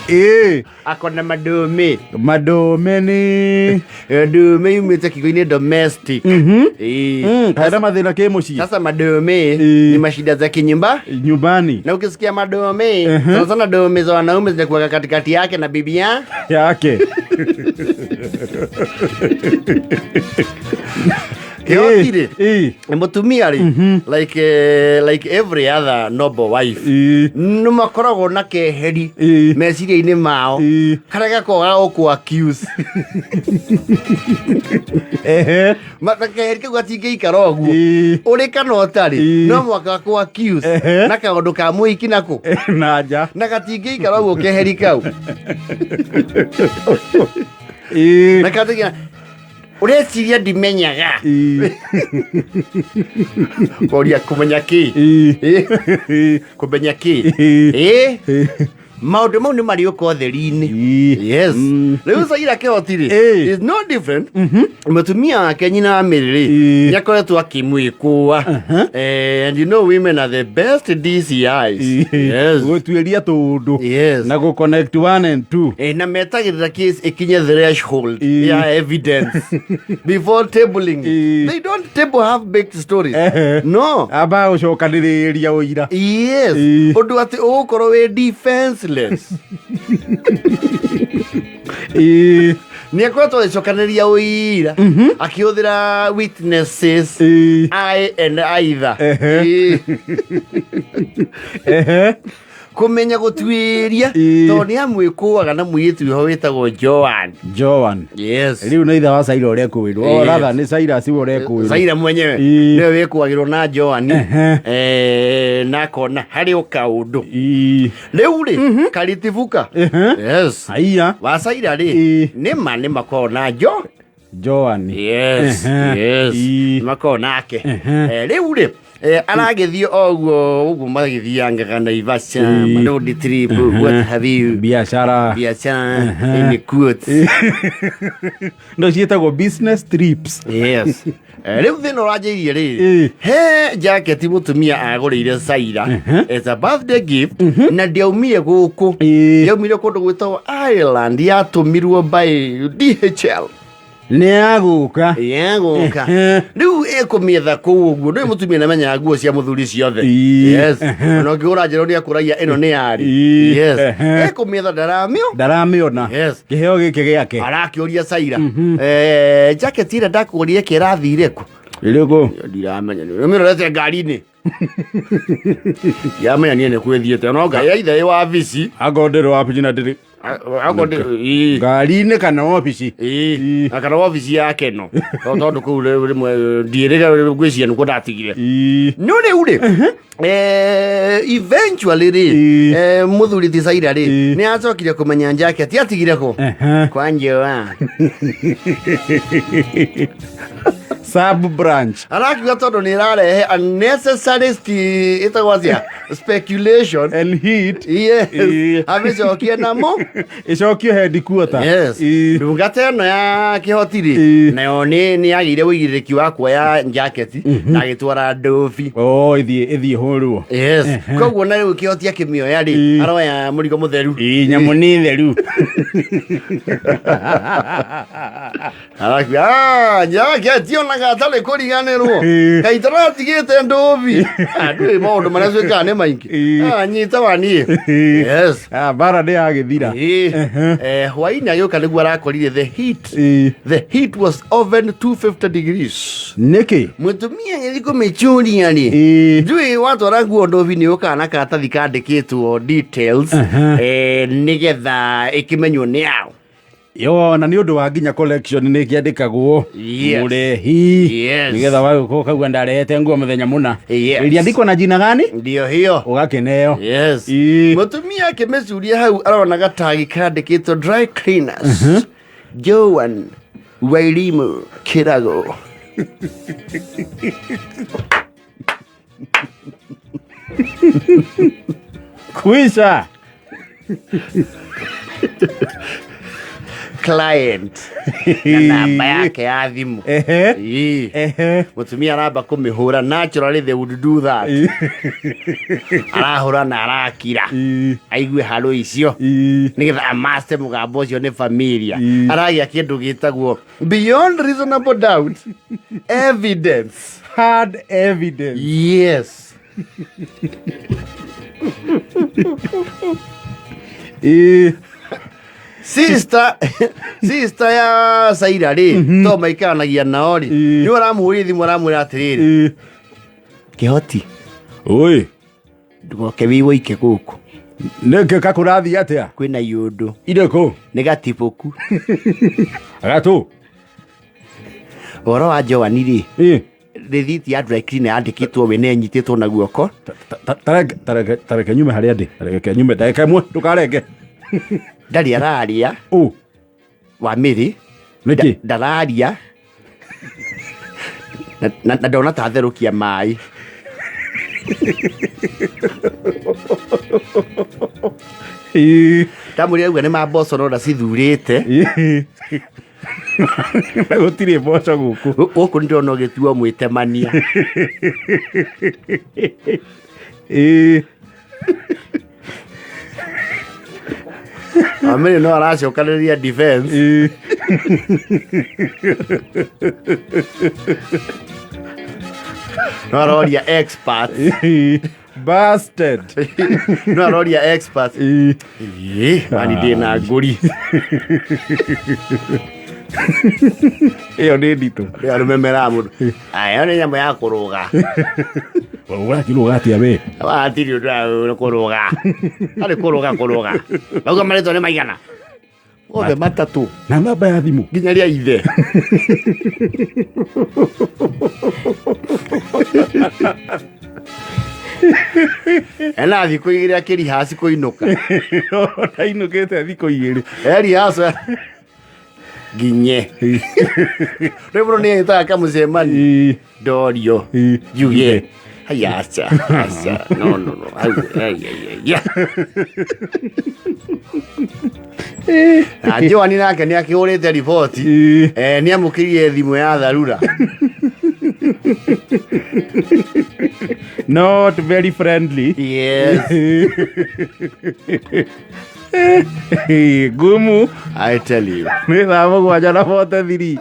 Ĩĩ. Akona madome. Madome nĩ Dome yumĩte kiugo-inĩ domestic. Ĩĩ. Kaenda mathĩna kĩ mũciĩ. Sasa madome Ĩĩ. ni mashida za kinyumba. Nyumbani. Na ukisikia madome, sana sana dome za wanaume zinakuwa katikati yake na bibi ya yake. Kĩhoti-rĩ. Ĩĩ. Mũtumia rĩ, like, like every other noble wife, nĩ makoragwo na keheri meciria-inĩ mao karĩa gakoragwo ga gũkũ accuse. Keheri kau gatingĩikara ũguo, ũrĩ kana ũtarĩ, no mũhaka gakũ accuse na kaũndũ ka mũhiki nako Na nja. Na gatingĩikara ũguo keheri kau. Na kategea ũreciria ndimenyaga. Koria kũmenya kĩ? Kũmenya kĩ? Ĩ maũndũ mau nĩ marĩũka ũtheri-inĩ. Yes. Rĩu Saira Kĩhoti rĩ, is no different. Mũtumia wake nyina wa Mary rĩ, nĩ akoretwo akĩmwĩkũa. And you know women are the best DCIs. Yes. Gũtuĩria tũũndũ. Yes. Na gũ connect one and two. Na metagĩrĩra case ĩkinye threshold ya evidence before tabling it. They don't table half baked stories. No. Amba gũcokanĩrĩria ũira. Yes. Ũndũ atĩ ũgũkorwo wĩ defenseless. Nĩ akoretwo agĩcokanĩrĩria ũira akĩhũthĩra witnesses I and either. Kũmenya gũtuĩria, tondũ nĩ amwĩkũaga na mũirĩtu wĩho wĩtagwo Joan. Joan. Yes. Rĩu nĩ ithe wa Saira ũrĩa ekũĩrwo. Yes. Rather nĩ Cyrus we ũrekũĩrwo. Saira mwenyewe nĩwe wĩkũagĩrwo na Joan. Na akona harĩ o kaũndũ. Rĩu rĩ karitibuka. Yes. Haiya. Wa Saira rĩ, nĩma nĩ makoragwo na Jo Joan. Yes. Yes. Makoragwo nake. Rĩu rĩ, aragĩthiĩ o ũguo ũguo magĩthiangaga Naivasha, road trip, what have you. Biashara. Biashara in quotes. No ciĩtagwo business trips. Yes. Rĩu thĩna ũranjĩirie rĩ, he jaketi mũtumia agũrĩire Saira as a birthday gift, na ndĩaumire gũkũ, yaumire kũndũ gwĩtagwo Ireland, yatũmirwo by DHL. Nĩ yagũka. Yagũka. Rĩu ĩkũmĩetha kũu ũguo ndũĩ mũtumia namenyaga nguo cia mũthuri ciothe. Yes. Ona ũngĩgũra njerũ nĩ akũragia ĩno nĩ yarĩ. Yes. Ĩkũmĩetha ndaramĩo. Ndaramĩona. Yes. Kĩheo gĩkĩ gĩake. Arakĩũria Saira, jacket ĩrĩa ndakũgũrire kĩrathire kũ? Ĩrĩkũ? Ndiramenya, nĩmĩrorete ngari-inĩ, ndiramenya niĩ nĩ kwĩthiĩte no ngai ya ithe ĩ wabici. Angorwo ndĩrĩ wabici na ndĩrĩ Akorwo ĩĩ. Ngari-inĩ kana wabici. Ĩĩ, na kana wabici yake no tondũ kũu rĩmwe ndiĩrĩga ngwĩciria nĩkuo ndatigire. No rĩu rĩ, eventually rĩ, mũthuri ti Saira rĩ, nĩ acokire kũmenya jacket atigire kũ kwa Joan. Sub branch. Arakiuga tondũ nĩ ĩrarehe unnecessary ĩtagwo atĩa, speculation and heat. Yes. Amĩcokie namo. Ĩcokio headquarter. Yes. Ndungata ĩno ya Kĩhoti rĩ, nayo nĩ yagĩire ũigĩrĩrĩki wa kuoya jaketi na agĩtwara ndũbi. Oh, ĩthiĩ hũrwo. Yes. Koguo na rĩu Kĩhoti akĩmĩoya rĩ, aroya mũrigo mũtheru. Ĩĩ, nyamũ nĩ theru. Arakiuga, "Ah, jaketi onaga atarĩ kũriganĩrwo. Kaĩ tũratigĩte ndũbi." Ah, ndũĩ maũndũ marĩa twĩkaga nĩ maingĩ. Ah, nyita wa niĩ. Yes. Ah, mbara nĩ yagĩthira. Ĩĩ. Hwainĩ agĩũka nĩguo arakorire the heat. The heat was oven 250 degrees. Nĩkĩ? Mũtumia agĩthiĩ kũmĩcuria rĩ, ndiũĩ watwara nguo ndũbi nĩ ũkaga na karatathi kandĩkĩtwo details, nĩgetha ĩkĩmenywo nĩ yaũ. Yo, na nĩ ũndũ wa nginya collection nĩ kĩandĩkagwo Yes. mũrehi, Yes. nĩgetha wagĩũka ũkauga ndarehete nguo mũthenya mũna. Yes. Iliandikwa na jina gani? Ndio hiyo. Ũgakĩneo. Yes. Mũtumia akĩmĩcuria hau arona gatagi kandĩkĩtwo dry cleaners. Joan Wairimu Kĩrago. Kwisha. Client na namba yake ya thimũ. Ĩĩ. Mũtumia aramba kũmĩhũra, naturally they would do that. Arahũra na arakira aigue haro icio nĩgetha amaste mũgambo ũcio nĩ familia. Aragĩa kĩndũ gĩtagwo beyond reasonable doubt evidence. Hard evidence. Yes. Sister ya Saira rĩ, to maikaranagia nao rĩ, nĩ ũramũhũrĩra thimũ, aramwĩra atĩrĩrĩ, "Kĩhoti, Oi. Ndũgoke wĩ wũike gũkũ." Nĩkĩ kakũrathiĩ atĩa? Kwĩna iũndũ. Irĩkũ? Nĩ gatibũku. Gatũ. Ũhoro wa Joani rĩ, rĩthiti ya dry cleaner yandĩkĩtwo we nĩ ĩnyitĩtwo na guoko. Tareke tareke nyume harĩa ndĩ. Tareke nyume ndagĩka ĩmwe, ndũkarenge. Ndarĩ araria. Ũ. Wa mĩrĩ. Nĩkĩ? Ndararia na ndona ta therũkia maĩ. Ndamwĩrire uga nĩ ma mboco no ndacithurĩte. Na gũtirĩ mboco gũkũ. Gũkũ nĩ ndĩrona ũgĩtuo mwĩtemania. Wamĩrĩ no aracokanĩrĩria defense. No aroria experts. Busted. No aroria experts. Ĩĩ, mani ndĩ na ngũri. Ĩyo nĩ nditũ. Nĩ arũme meraga mũndũ aya nĩ nyamũ ya kũrũga. Ũrakĩrũga atĩa we? Hatirĩ ũndũ wa kũrũga, arĩ kũrũga kũrũga, mauga marĩtwa nĩ maigana othe matatũ. Na namba ya thimũ. Nginya rĩa ithe. Ena thikũ 2 akĩrihaci kũinũka. Ndainũkĩte thikũ 2. Erihaca nginye rĩu mũndũ nĩ etaga kamũcemani. Ndorio njuge haya, aca aca, no no no, au ai ai ai. Na Joani nake nĩ akĩhũrĩte riboti. Nĩ amũkĩrire thimũ ya dharura. Not very friendly. Yes. Ngumu. I tell you. Nĩ thaa 7:43.